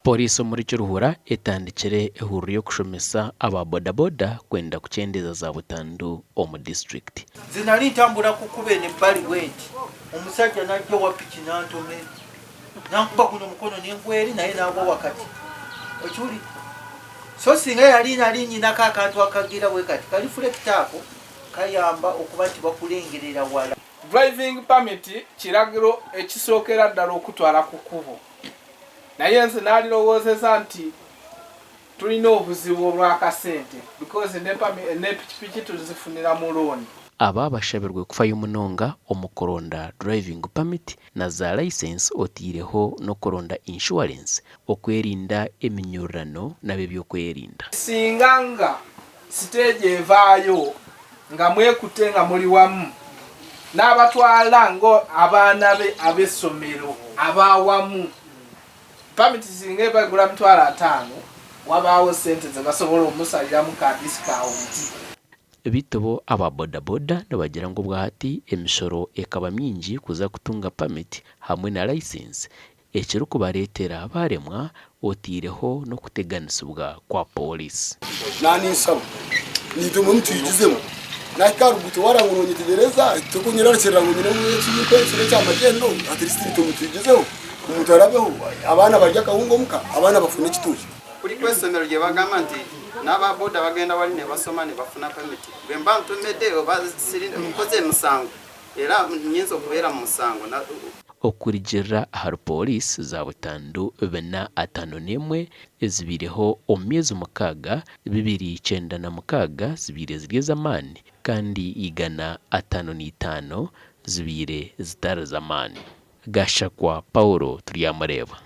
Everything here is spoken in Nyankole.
Pooriisi omuri Kiruhura etandikire ehururu y'okushomesa aba bodaboda kwenda kukyendeeza za butandu omu disiturikiti. Nze nali ntambura ku kkubo eno ebbali bwenti, omusajja n'ajja owa piki n'antomera, n'ankuba guno omukono ne ngwa eri naye n'agwa wakati. Okiwulira? So singa yali nali nnyinako akantu akagira bwe kati, ka reflector ako kayamba okuba nti bakulengerera wala. Driving permit kiragiro ekisookera ddala okutwala ku kkubo. Naye nze nalirowoozeza nti tulina obuzibu obw'akasente because ne pikipiki tuzifunira mu loan. Aba bashabirwe kufayo munonga omu kuronda driving permit na za licence oteireho n'okuronda insurance okwerinda eminyurirano n'ab'eby'okwerinda. Singa nga siteegi evaayo nga mwekutte nga muli wamu n'abatwala nga abaana be ab'essomero ab'awamu. Pamiti singa eba egula 500,000, wabaawo ssente ze basobola omusaliramu ka disikawunti. Beitu bo aba bodaboda nibagira ngu obwahati emishoro ekaba mingi kuza kutunga pamiti hamwe na layisinsi ekirikubareetera baaremwa otaireho n'okuteganisibwa kwa pooriisi. Naaninsaba naitwe mbwenu twigizemu. Naahika aha ruguuto waara ngu noonyetegyereza, torikunyerarikirira ngu nyine ekintu ekiro ekya magyendo, at least itwe mutwigizeho omuntu arabeho, abaana barye akahunga omuka, abaana bafune ekitookye. Kuliku essomero lye bagamba nti n'aba boda bagenda wali ne basoma ne bafuna pamiti. Bwe mba ntomedde oba nkoze emisango era nyinza okubeera mu musango. Okurugiirira ahari Pooriisi za butandu bina 51 ezibaireho omu myezi mukaaga, 296 zibaire ziri ez'amaani kandi 155 zibaire zitari z'amaani. Gashakwa Paul Turyamureeba.